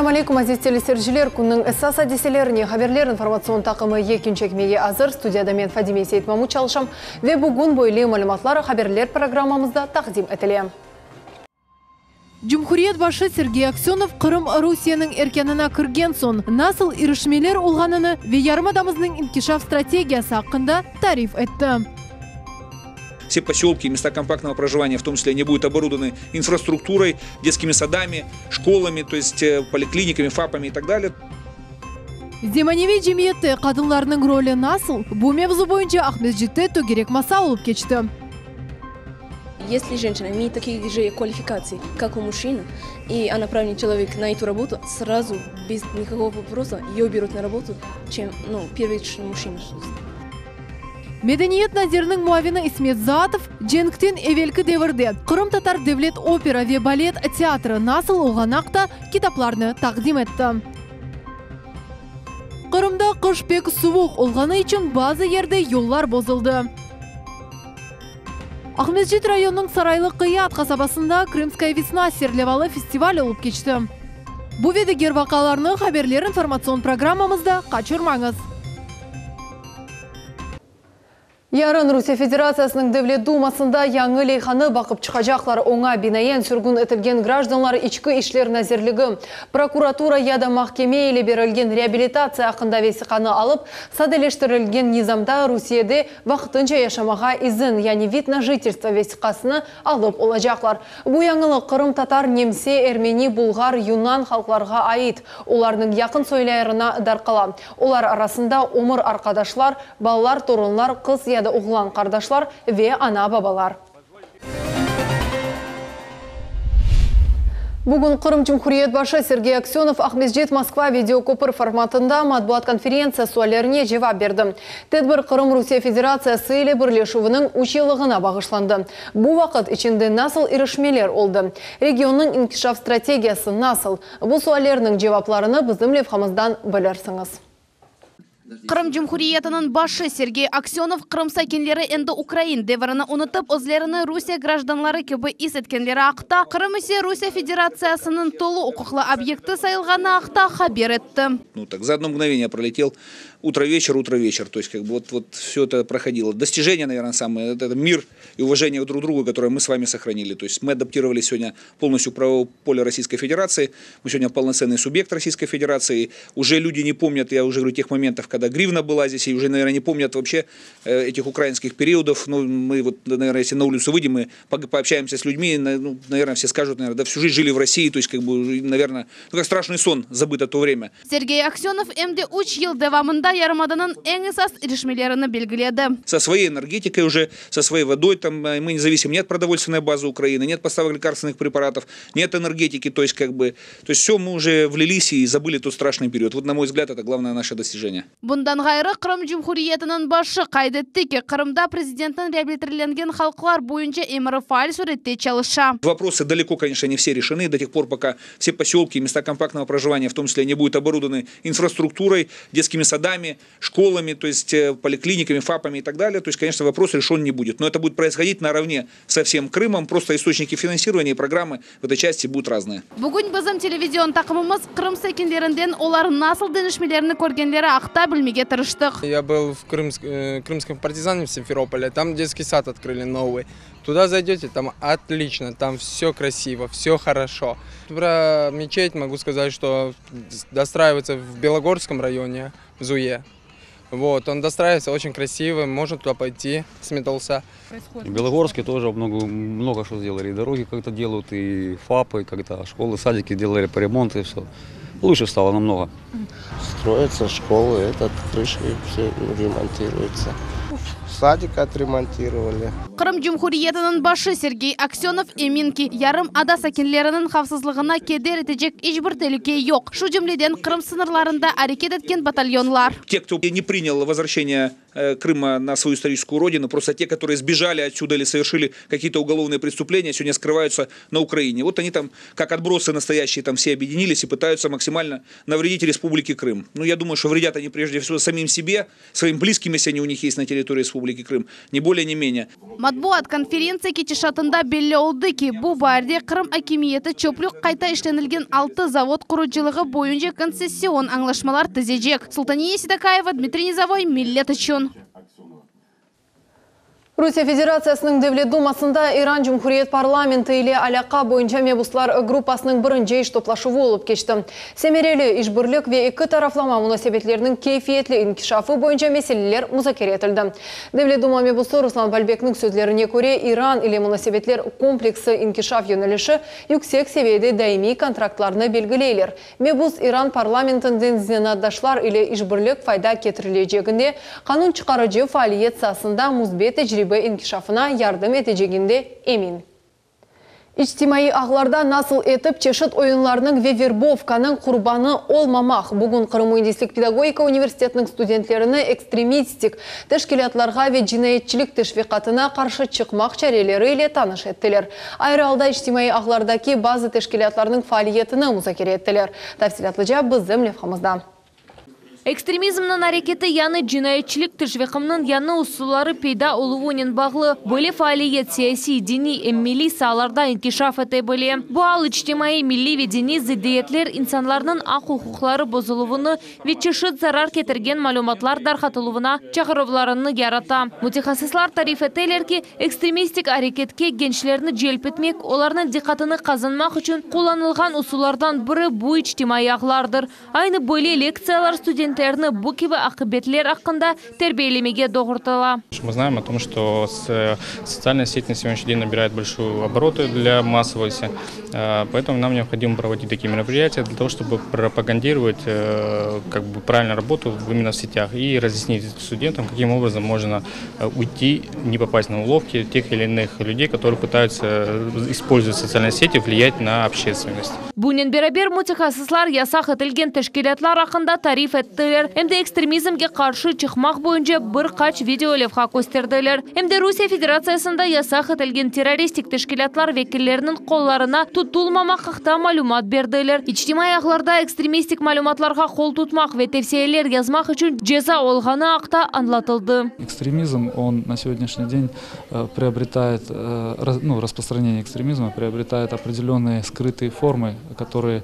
Selâm aleykum, aziz teleseyirciler! Künniñ esas adiselerine haberler informatsion taqımı yekün çekmege azır. Studiyada men, Fadime Seytmamut çalışam ve bugün böyle malümatlar haberler programmamızda taqdim etile. Cumhuriyet başı Sergey Aksönov Qırım Rusiyeniñ erkânına kirgen soñ nasıl irişmeler olğanını ve yarımadamıznıñ inkişaf strategiyası aqqında tarif etti. Все поселки и места компактного проживания, в том числе, они будут оборудованы инфраструктурой, детскими садами, школами, то есть поликлиниками, ФАПами и так далее. Zemaneviy cemiyette qadınlarnıñ rolü nasıl? Bu mevzu boyunca Aqmescitte tögerek masa olıp keçti. Если женщина имеет такие же квалификации, как у мужчины, и она правильный человек на эту работу, сразу, без никакого вопроса, ее берут на работу, чем, ну, первичный мужчина. Medeniyet naziriniñ muavini İsmet Zaatov, cenkten evelki devirde Qırımtatar devlet opera ve balet teatri nasıl olğanı aqta kitaplarnı taqdim etti. Qırımda qış pek suvuq olğanı içün bazı yerde yollar bozuldı. Aqmescit rayonınıñ Saraylı Qıyat qasabasında Krımskaya vesna serlevalı festival olıp keçti. Bu ve diger vaqialarnı Haberler informatsion programmamızda qaçırmañız. Yarın Rusiye Federatsiyasınıñ Devlet Dumasında yañı leyhanı baqıp çıqacaqlar. Oña binaen, sürgün etilgen grajdanlar İçki işler nazirligi, prokuratura ya da mahkeme ile berilgen reabilitatsiya aqqında vesiqanı alıp, sadeleştirilgen nizamda Rusiyede vaqtınca yaşamağa izin, yani vid na jitelstvo vesiqasını alıp olacaqlar. Bu yañılıq qırımtatar, nemse, ermeni, bulğar, yunan halqlarğa ait, olarnıñ yaqın soylayırına darqala. Olar arasında ömür arqadaşlar, balalar, torunlar, qız ya da oğlan qardaşlar ve ana-babalar. Bugün Qırım Cumhuriyet başı Sergey Aksönov Aqmescit-Moskva videokopür formatında matbuat konferentsiya suallerine cevap berdi. Tedbir Qırım Rusiye Federatsiyası ile birleşüviniñ üç yıllığına bağışlandı. Bu vaqıt içinde nasıl irişmeler oldı? Regionnıñ inkişaf strategiyası nasıl? Bu suallerniñ cevaplarını bizim levhamızdan bilirsiñiz. Qırım Cumhuriyetiniñ başı Sergey Aksönov Qırım sakinleri endi ukrain devrini unutıp, özlerini Rusiye grajdanları kibi is etkenleri aqta, Qırım ise Rusiye Federatsiyasınıñ tolu uquqlı obyekti sayılğanı aqta haber etti. Ну так, за одно мгновение пролетел утро-вечер, утро-вечер, то есть как бы вот, вот все это проходило. Достижение, наверное, самое, это мир и уважение друг к другу, которое мы с вами сохранили. То есть мы адаптировали сегодня полностью правовое поле Российской Федерации, мы сегодня полноценный субъект Российской Федерации. Уже люди не помнят, я уже говорю, тех моментов, когда гривна была здесь, и уже, наверное, не помнят вообще этих украинских периодов. Ну, мы вот, наверное, если на улицу выйдем, мы пообщаемся с людьми, ну, наверное, все скажут, наверное, да всю жизнь жили в России, то есть, как бы, наверное, ну, как страшный сон забыто то время. Sergey Aksönov em de üç yıl devamında yarımadanıñ eñ esas irişmelerini belgiledi. Со своей энергетикой уже, со своей водой, там, мы не зависим ни от продовольственной базы Украины, ни от поставок лекарственных препаратов, ни от энергетики, то есть, как бы, то есть, все, мы уже влились и забыли тот страшный период. Вот, на мой взгляд, это главное наше достижение. Bundan ğayrı, Qırım Cumhuriyetiniñ başı qayd etti ki, Qırımda prezidentniñ reabilitirlengen halqlar boyunca emiri faal sürette çalışa. Вопросы далеко, конечно, не все решены до тех пор, пока все поселки и места компактного проживания, в том числе, не будут оборудованы инфраструктурой, детскими садами, школами, то есть поликлиниками, ФАПами и так далее. То есть, конечно, вопрос решен не будет. Но это будет происходить наравне со всем Крымом. Просто источники финансирования и программы в этой части будут разные. Bugün bizim televizion taqımımız Qırım sakinlerinden olar nasıl deñişmelerni körgenleri aqta bilmege tırıştıq. Я был в Крымск, Крымском партизане в Симферополе, там детский сад открыли новый. Туда зайдете, там отлично, там все красиво, все хорошо. Про мечеть могу сказать, что достраивается в Белогорском районе, в Зуе. Вот, он достраивается очень красиво, можно туда пойти с Металса. В Белогорске тоже много, много что сделали. И дороги как-то делают, и ФАПы, как-то школы, садики делали по ремонту и все. Лучше стало намного. Строятся школы, этот, крыши все ремонтируются. Садик отремонтировали. Qırım Cumhuriyetiniñ başı Sergey Aksönov emin ki, yarımada sakinleriniñ havfsızlığına keder etecek iç bir telüke yoq, şu cümleden Qırım sıñırlarında areket etken batalyonlar. Те, кто не принял возвращение Крыма на свою историческую родину, просто те, которые сбежали отсюда или совершили какие-то уголовные преступления, сегодня скрываются на Украине. Вот они там, как отбросы настоящие, там все объединились и пытаются максимально навредить Республике Крым. Ну, я думаю, что вредят они прежде всего самим себе, своим близким, если они у них есть на территории Республики. Республики Крым, ни более, ни менее. Matbuat konferentsiya ketişatında belli oldı ki, bu baarde Qırım akimiyeti çöplük qayta işlenilgen altı zavod qurucılığı boyunca kontsession añlaşmalar tizecek. Sultaniye Sidakayeva, Dmitriy Nizovoy, Millet içün. Rusiye Federatsiyasınıñ Devlet Dumasında İran Cumhuriyet parlamenti ile alâqa boyunca mebuslar gruppasınıñ birinci iş toplaşuvı olıp keçti. Semereli işbirlik ve eki taraflama munasebetlerniñ keyfiyetli inkişafı boyunca meseleler muzakere etildi. Devlet Duma mebusı Ruslan Balbekniñ sözlerine köre, İran ile munasebetler kompleksi inkişaf yönelişi yüksek seviyede daimiy kontraktlarnı belgileyler. Mebus İran parlamentinden zenaatdaşlar ile işbirlik fayda ketirileceginde, qanun çıqarıcı faaliyet saasında müsbet tecribe inkişafına yardım eteceginde emin. İçtimaiy ağlarda nasıl etip çeşit oyunlarnıñ ve verbovkanıñ qurbanı olmamaq? Bugün Qırım müendislik-pedagogika universitetiniñ studentlerini ekstremistik teşkilâtlarğa ve cinayetçilik teşviqatına qarşı çıqmaq çareleri ile tanış ettiler. Ayrı alda içtimaiy ağlardaki bazı teşkilâtlarnıñ faaliyetini muzakere ettiler. Tafsilâtlıca bizim levhamızda. Ekstremizmniñ areketi yañı cinayetçilik teşviqımnıñ yañı usulları peyda oluvınen bağlı. Böyle faaliyet siyasiy, diniy em milliy saalarda inkişaf ete bile. Bu al içtimaiy, milliy ve diniy zıddiyetler, insanlarnıñ aq-uquqları bozuluvını ve çeşit zarar ketirgen malümatlar darqatıluvına çağıruvlarını yarata. Mütehassıslar tarif eteler ki, ekstremistik areketke gençlerni celp etmek, olarnıñ diqqatını qazanmaq içün qullanılğan usullardan biri bu içtimaiy ağlardır. Aynı böyle lektsiyalar studentlerni bu kibi aqibetler aqqında terbiyelemege doğrultıla. Мы знаем о том, что социальная сеть на сегодняшний день набирает большие обороты для массовости, поэтому нам необходимо проводить такие мероприятия для того, чтобы пропагандировать как бы правильную работу именно в сетях и разъяснить студентам, каким образом можно уйти, не попасть на уловки тех или иных людей, которые пытаются использовать социальные сети, влиять на общественность. Bunen beraber mütehassıslar yasaq etilgen teşkilâtlar aqqında tarif ettiler, em de ekstremizmge qarşı çıqmaq boyunca bir qaç video levha kösterdiler, em de Rusiye Federatsiyasında yasaq etilgen terroristik teşkilâtlar vekilleriniñ qollarına tutulmamaq aqta malümat berdiler. İçtimaiy ağlarda ekstremistik malümatlarğa qol tutmaq ve tevsiyeler yazmaq içün ceza olğanı aqta añlatıldı. Экстремизм, он на сегодняшний день приобретает, ну, распространение экстремизма приобретает определенные скрытые формы, которые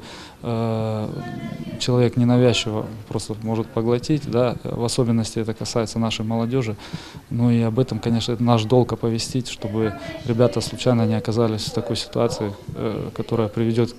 человек ненавязчиво просто может поглотить, да, в особенности это касается нашей молодежи. Ну и об этом, конечно, это наш долг оповестить, чтобы ребята случайно не оказались в такой ситуации, которая приведет,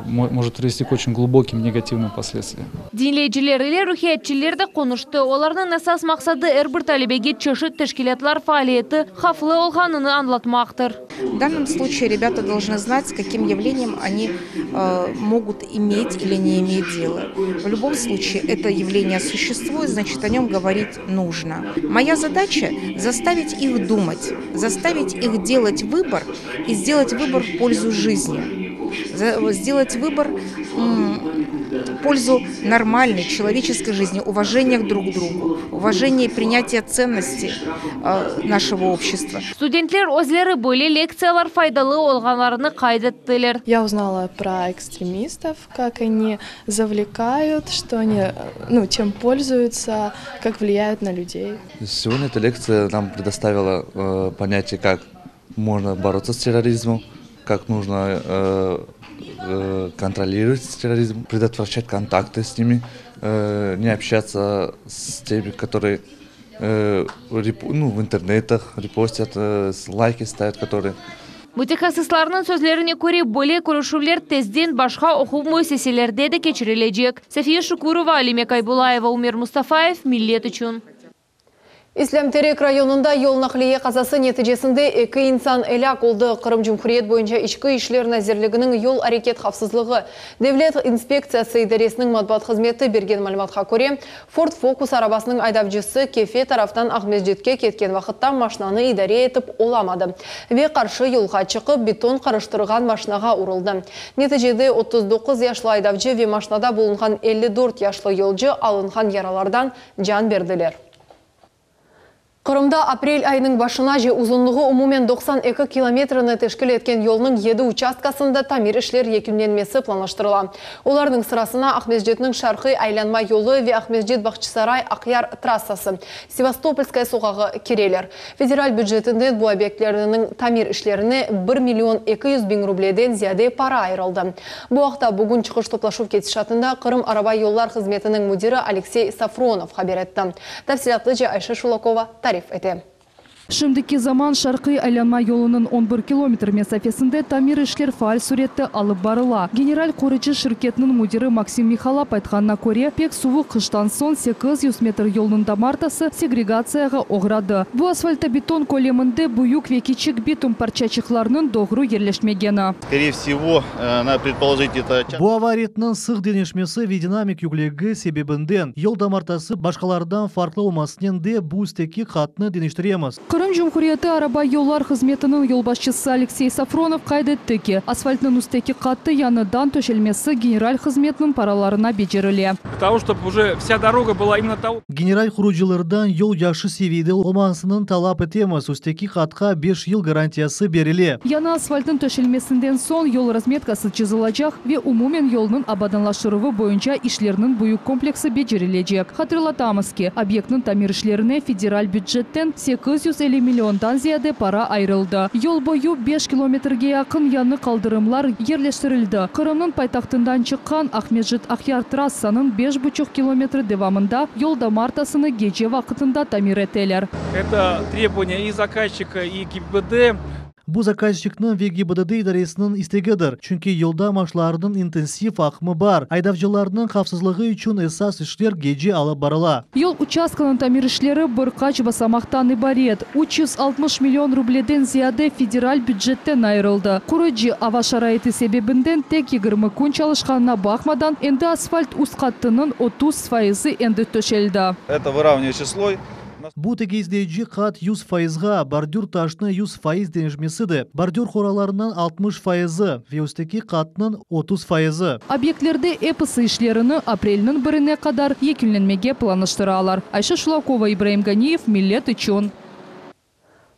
может привести к очень глубоким негативным последствиям. Diñleyiciler ile ruhiyatçılar da qonuştı. Olarnıñ esas maqsadı er bir talebege çeşit teşkilâtlar faaliyeti havflı olğanını añlatmaqtır. В данном случае ребята должны знать, с каким явлением они э, могут иметь или не иметь дело. В любом случае это явление существует, значит о нем говорить нужно. Моя задача заставить их думать, заставить их делать выбор и сделать выбор в пользу жизни сделать выбор в пользу нормальной человеческой жизни, уважения друг к другу, уважения и принятия ценностей э, нашего общества. Studentler özleri böyle lektsiyalar faydalı olğanlarını qayd ettiler. Я узнала про экстремистов, как они завлекают, что они, ну, чем пользуются, как влияют на людей. Сегодня эта лекция нам предоставила э, понятие, как можно бороться с терроризмом, как нужно э, э, контролировать терроризм, предотвращать контакты с ними, э, не общаться с теми, которые э, реп, ну, в интернетах репостят, э, лайки ставят, которые Mütehassıslarnıñ sözlerine köre, böyle körüşüvler tezden başqa oquv müessiselerde de keçirilecek. Safiye Şukurova, Alime Kaybulayeva, Umer Mustafayev, Millet içün. İslâm Terek rayonında yol naqliye qazası neticesinde eki insan elâk oldı. Qırım Cumhuriyet boyunca İçki işler nazirliginiñ yol areket havfsızlığı devlet inspektsiyası idaresiniñ matbuat hızmeti bergen malümatqa köre, Ford Focus arabasınıñ aydavcısı Kefe taraftan Aqmescitke ketken vaqıtta maşinanı idare etip olamadı ve qarşı yolğa çıqıp, beton qarıştırğan maşinağa uruldı. Neticede 39 yaşlı aydavcı ve maşinada bulunğan 54 yaşlı yolcu alınğan yaralardan can berdiler. Qırımda aprel ayınıñ başınace uzunlığı umumen 92 kilometrini teşkil etken yolnıñ yedi uçastkasında tamir işler yekünlenmesi planlaştırıla. Olarnıñ sırasına Aqmescitniñ şarqiy aylanma yolu ve Aqmescit-Bağçasaray-Aqyar trassası, Sevastopolskaya soqağı kireler. Federal bücetinden bu obyektlerniñ tamir işlerine bir million 200 biñ rubleden ziyade para ayırıldı. Bu aqta bugün çıqış toplaşuv ketişatında Qırım araba yollar hızmetiniñ müdiri Aleksey Safronov haber etti. Tafsilâtlıca Ayşe Şulakova tarif ete. Şimdiki zaman şarqiy aylanma yolunıñ 11 kilometr mesafesinde tamir işler faal sürette alıp barıla. General qurucı şirketiniñ müdiri Maksim Mihalap aytqanına köre, pek suvuq qıştan soñ 800 metr yolnıñ damartası segregatsiyağa oğradı. Bu asfaltobeton köleminde büyük ve kiçik bitum parçaçıqlarınıñ doğru yerleşmegeni. Скорее всего, э, надо предположить, это Bu ava areketiniñ sıq deñişmesi ve dinamik yüklegi sebebinden yol damartası başqalardan farqlı olmasınen de bu üstteki qatnı deñiştiremiz. Qırım Cumhuriyeti araba yollar hızmetiniñ yolbaşçısı Aleksey Safronov qayd etti ki, asfaltnıñ üstteki qatı yañıdan töşelmesi general hızmetiniñ paralarına becerile. Для того, чтобы уже вся дорога была именно того General qurucılardan yol yahşı seviyede olmasını talap etemiz. Üstteki qatqa 5 yıl garantiyası berile. Yañı asfaltnıñ töşelmesinden soñ yol razmetkası çızılacaq ve umumen yolnıñ abadanlaştıruvı boyunca işlerniñ büyük kompleksi becerilecek. Hatırlatamız ki, obyektniñ tamir işlerine federal bücetten 850 milliondan ziyade para ayırıldı. Yol boyu 5 kilometrge yaqın yañı qaldırımlar yerleştirildi. Qırımnıñ paytahtından çıqqan Aqmescit-Aqyar trassanıñ 5,5 kilometri devamında yol damartasını gece vaqtında tamir eteler. Это требование и заказчика, и ГИБДД. Bu zakazçikniñ ve GİBDD idaresiniñ istegidir. Çünki yolda maşnalarnıñ intensiv aqımı bar. Aydavcılarnıñ havfsızlığı içün esas işler gece alıp barıla. Yol uçastkasınıñ tamir işleri bir qaç basamaqtan ibaret. 360 million rubleden ziyade federal bücetten ayırıldı. Qurucı ava şaraiti sebebinden tek 20 kün çalışqanına baqmadan, endi asfalt üst qatınıñ 30 faizi endi töşeldi. Это выравнивающий слой. Bu tegizleyici qat 100 faizğa, bordür taşnı 100 faiz deñişmesi de, bordür qoralarınıñ 60 faizi ve üstteki qatnıñ 30 faizi. Obyektlerde episi işlerini aprelniñ birine qadar yekünlenmege planlaştıralar. Ayşe Şulakova, İbrahim Ganiyev, Millet içün.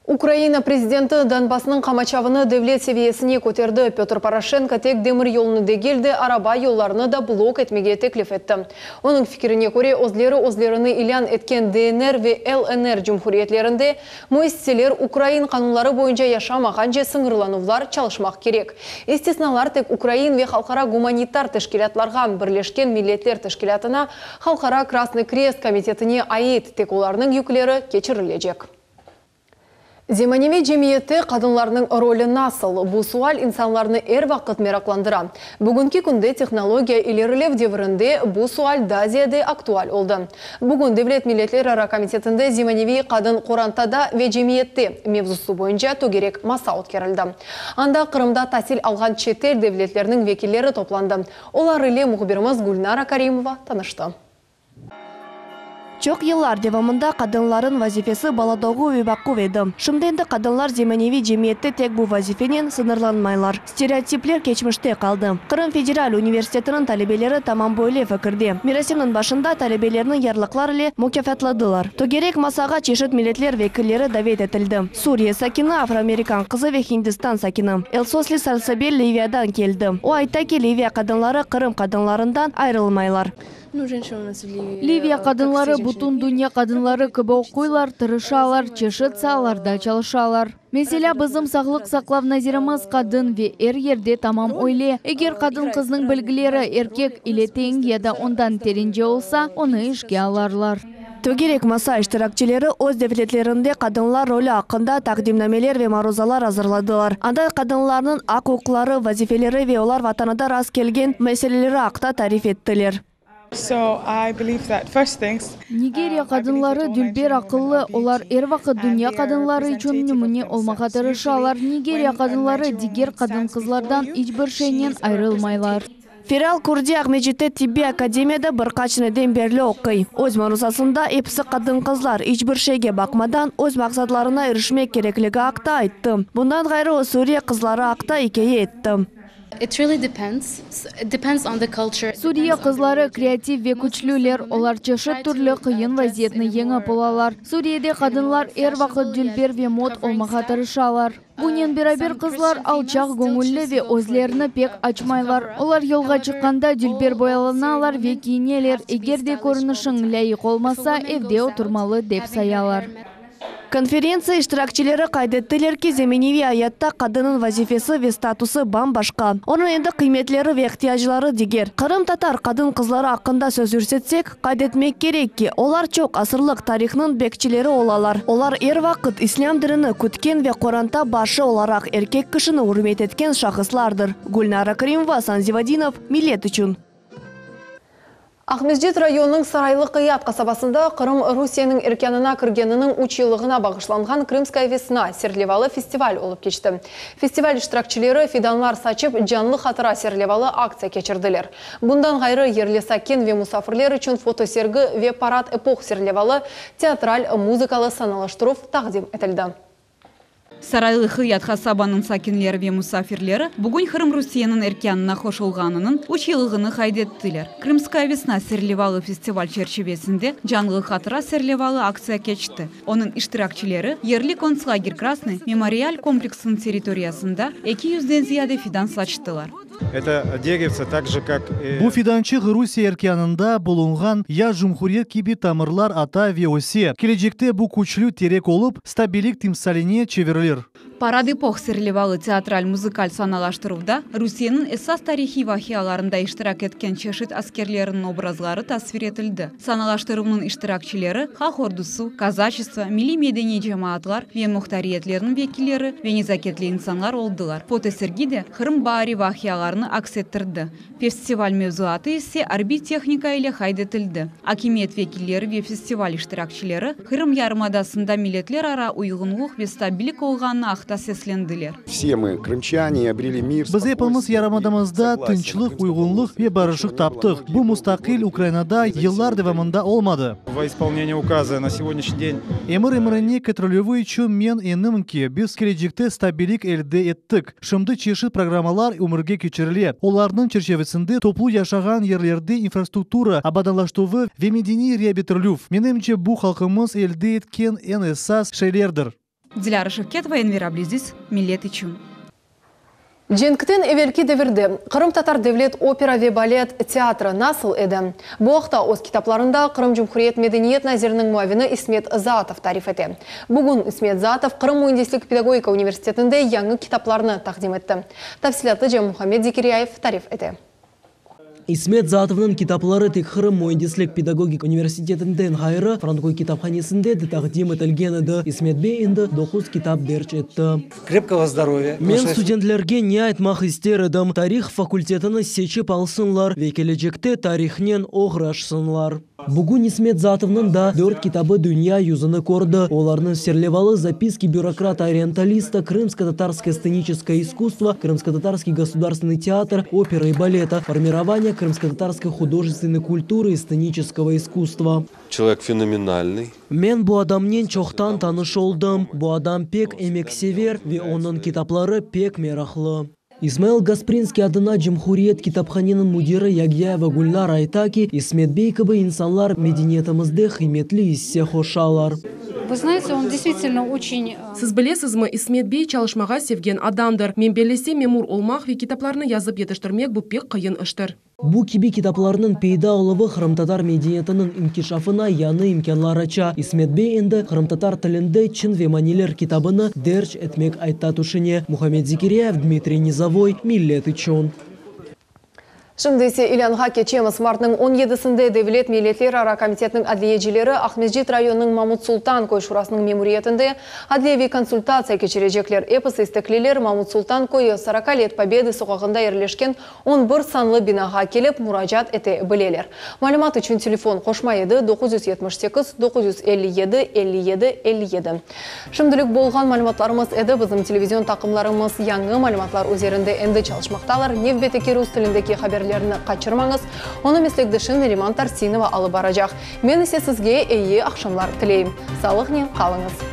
Ukraina prezidenti Donbassnıñ qamaçavını devlet seviyesine köterdi. Petr Poroşenko tek demir yolunı degil de araba yollarını da blok etmege teklif etti. Onıñ fikrine köre, özleri özlerini ilân etken DNR ve LNR cumhuriyetlerinde müessiseler ukrain qanunları boyunca yaşamağance sıñırlanuvlar çalışmaq kerek. İstisnalar tek ukrain ve halqara gumanitar teşkilâtlarğa, Birleşken Milletler Teşkilâtına, Halqara Krasnıy Krest komitetine ait tek olarnıñ yükleri keçirilecek. Zemaneviy cemiyette qadınlarnıñ rolü nasıl? Bu sual insanlarnı er vaqıt meraqlandıra. Bugünki künde tehnologiya ilerilev devrinde bu sual daa ziyade aktual oldı. Bugün Devlet Milletlerara Komitetinde zemaneviy qadın qorantada ve cemiyette mevzusı boyunca tögerek masa ötkerildi. Anda Qırımda tasil alğan çetel devletlerniñ vekilleri toplandı. Olar ile mühbirimiz Gülnara Karimova tanıştı. Çoq yıllar devamında qadınlarnıñ vazifesi bala doğuv ve baquv edi. Şimdi endi qadınlar zemaneviy cemiyette tek bu vazifenen sıñırlanmaylar. Stereotipler keçmişte qaldı. Qırım Federal universitetiniñ talebeleri tamam böyle fikirde. Merasimniñ başında talebelerni yarlıqlar ile mukâfatladılar. Tögerek masağa çeşit milletler vekilleri davet etildi. Suriye sakini, afroamerikan qızı ve Hindistan sakini. Elsosli Salsabel Liviyadan keldi. O ayta ki, Liviya qadınları Qırım qadınlarından ayırılmaylar. Ну, женщины у нас в Ливии... Liviya qadınları bütün dünya qadınları kibi oquylar, tırışalar, çeşit saalarda çalışalar. Meselâ, bizim sağlıq saqlav nazirimiz qadın ve er yerde tamam öyle. Eger qadın qıznıñ bilgileri erkek ile teñ ya da ondan terence olsa, onı işke alırlar. Tögerek masa iştirakçileri öz devletlerinde qadınlar rolü aqqında taqdimnameler ve maruzalar azırladılar. Anda qadınlarnıñ aq-uquqları, vazifeleri ve olar vatanında rast kelgen meseleleri aqta tarif ettiler. So I believe that first things Nigeriya qadınları dülber aqıllı, olar er vaqıt dünya qadınları içün nümüne olmağa tırışalar. Nigeriya qadınları diger qadın-qızlardan iç bir şeynen ayırılmaylar. Feral Kurdi Aqmescitte tibbiy akademiyada bir qaç seneden berli oquy. Öz maruzasında episi qadın-qızlar iç bir şeyge baqmadan öz maqsatlarına irişmek kerekligi aqta ayttı. Bundan ğayrı o Suriye qızları aqta ikâye etti. It really depends. It depends on the culture. Suriye qızları kreativ ve küçlüler, olar çeşit türlü qıyın vaziyetni yeñip olalar. Suriyede qadınlar er vaqıt dülber ve mot olmağa tırışalar. Bunen beraber qızlar alçaq göñülli ve özlerini pek açmaylar. Olar yolğa çıqqanda dülber boyalanalar ve kiyineler, eger de körünişiñ lâyıq olmasa, evde oturmalı, dep sayalar. Konferentsiya iştirakçileri qayd ettiler ki, zemaneviy ayatta qadınnıñ vazifesi ve statusı bam-başqa, onıñ endi qıymetleri ve ihtiyacları diger. Qırımtatar qadın-qızları aqqında söz yürsetsek, qayd etmek kerek ki, olar çoq asırlıq tarihnıñ bekçileri olalar, olar er vaqıt islâm dinini kütken ve qoranta başı olaraq erkek kişini ürmet etken şahıslardır. Gülnara Krimova, Asan Zivadinov, Millet içün. Aqmescit rayonınıñ Saraylı Qıyat qasabasında Qırım Rusiyeniñ erkânına kirgeniniñ üç yıllığına bağışlanğan Krımskaya vesna serlevalı festival olıp keçti. Festival iştirakçileri fidanlar saçıp, Canlı hatıra serlevalı aktsiya keçirdiler. Bundan ğayrı, yerli sakin ve musafirler içün fotosergi ve Parad epoh serlevalı teatral muzıkalı sanalaştıruv taqdim etildi. Saraylı Qıyat qasabanıñ sakinleri ve musafirleri bugün Qırım Rusiyeniñ erkânına qoşulğanınıñ üç yıllığını qayd ettiler. Krımskaya vesna serlevalı festival çerçivesinde Canlı hatıra serlevalı aktsiya keçti. Onıñ iştirakçileri yerli kontslager Krasnıy memorial kompleksiniñ territoriyasında eki yüzden ziyade fidan saçtılar. Bu fidançıq Rusiye erkânında bulunğan yaş cumhuriyet kibi tamırlar ata ve öse. Kelecekte bu küçlü terek olıp, stabilik timsaline çevirilir. Parad epoh serlevalı teatral-muzıkal sanalaştıruvda Rusiyeniñ esas tarihiy vaqialarında iştirak etken çeşit askerleriniñ obrazları tasvir etildi. Sanalaştıruvnıñ iştirakçileri halq ordusı, kazaçestvo, milliy-medeniy cemaatlar ve muhtariyetlerniñ vekilleri ve nezaketli insanlar oldılar. Fotosergi de Qırım baari vaqialarını aks ettirdi. Festival mevzuatı ise arbiy tehnika ile qayd etildi. Akimiyet vekilleri ve festival iştirakçileri Qırım yarımadasında milletlerara uyğunluq ve stabillik olğanını aqta seslendiler. Vse mı, krımçane, obreli mir, Biz epimiz yarımadamızda tınçlıq, uyğunlıq ve barışıq taptıq. Bu mustaqil Ukrainada yıllar devamında olmadı. Vo ispolneniye ukaza na segodnâşniy den. Emir emrine ketirilüvi içün men eminim ki, biz kelecekte stabillik elde ettik. Şimdi çeşit programmalar ömürge keçirile, olarnıñ çerçevisinde toplu yaşağan yerlerde infrastruktura abadanlaştuvı ve medeniy reabilitirlüv. Menimce, bu halqımız elde etken eñ esas şeylerdir. Dilâra Şevketova, Enver Ablâziz, Millet içün. Cenkten evelki devirde Qırımtatar devlet opera ve balet teatri nasıl edi? Bu aqta öz kitaplarında Qırım Cumhuriyet medeniyet naziriniñ muavini İsmet Zaatov tarif ete. Bugün İsmet Zaatov Qırım müendislik-pedagogika universitetinde yañı kitaplarını taqdim etti. Tafsilâtlıca Muhammed Zekiryayev tarif ete. İsmet Zaatovnıñ kitapları tek Qırım müendislik-pedagogik universitetinden ğayrı, Frankoy kitaphanesinde de taqdim etilgen edi. İsmet bey endi doquz kitap derc etti. Krepkogo zdoroviya. Men studentlerge ne aytmaq ister edim, tarih fakultetini seçip alsınlar ve kelecekte tarihnen oğraşsınlar. Bugün İsmet Zaatovnıñ daa dört kitabı dünya yüzüni kördi. Olarnıñ serlevalı Zapiski bürokrata-orientalista, Krımsko-tatarskoye stseniçeskoye iskusstvo, Krımsko-tatarskiy gosudarstvennyy teatr opera i baleta, Formirovaniye krımsko-tatarskoy hudojestvennoy kulturı i stseniçeskogo iskusstva. Çelovek fenomenalnyy. Men bu adamnen çoqtan tanış oldım. Bu adam pek emeksever ve onıñ kitapları pek meraqlı. İsmail Gasprinskiy adına Cumhuriyet kitaphaneniñ müdiri Yagyayeva Gülnar ayta ki, İsmet bey kibi insanlar medeniyetimizde qıymetli isse qoşalar. Vı znayte, on deystvitelno oçen. Siz bilesizmi, İsmet bey çalışmağa sevgen adamdır. Men bellesem, memur olmaq ve kitaplarnı yazıp yetiştirmek bu pek qıyın iştir. Bu kibi kitaplarnıñ peyda oluvı qırımtatar medeniyetiniñ inkişafına yañı imkânlar aça. İsmet bey endi qırımtatar tilinde Çin ve maniler kitabını derc etmek aytta tüşüne. Muhammed Zekiryayev, Dmitriy Nizovoy, Millet içün. Şimdi ise ilânğa keçemiz. Martnıñ on yedisinde Devlet milletlerara komitetiniñ adliyecileri Aqmescit rayonınıñ Mamut Sultan köy şurasınıñ memuriyetinde adliyeviy konsultatsiya keçirecekler. Episi istekliler Mamut Sultan köyü, Soroka let Pobedı soqağında yerleşken 11 sanlı binağa kelip, muracaat ete bileler. Malümat içün telefon, qoşma yedi, 978 957 57 57. Şimdilik bolğan malümatlarımız edi. Bizim televizion taqımlarımız yañı malümatlar üzerinde endi çalışmaqtalar. Nevbetteki rus tilindeki haberlerni qaçırmañız. Onı meslekdeşim Neriman Tarsinova alıp baracaq. Men ise sizge eyi aqşamlar tileyim. Sağlıqnen qalıñız.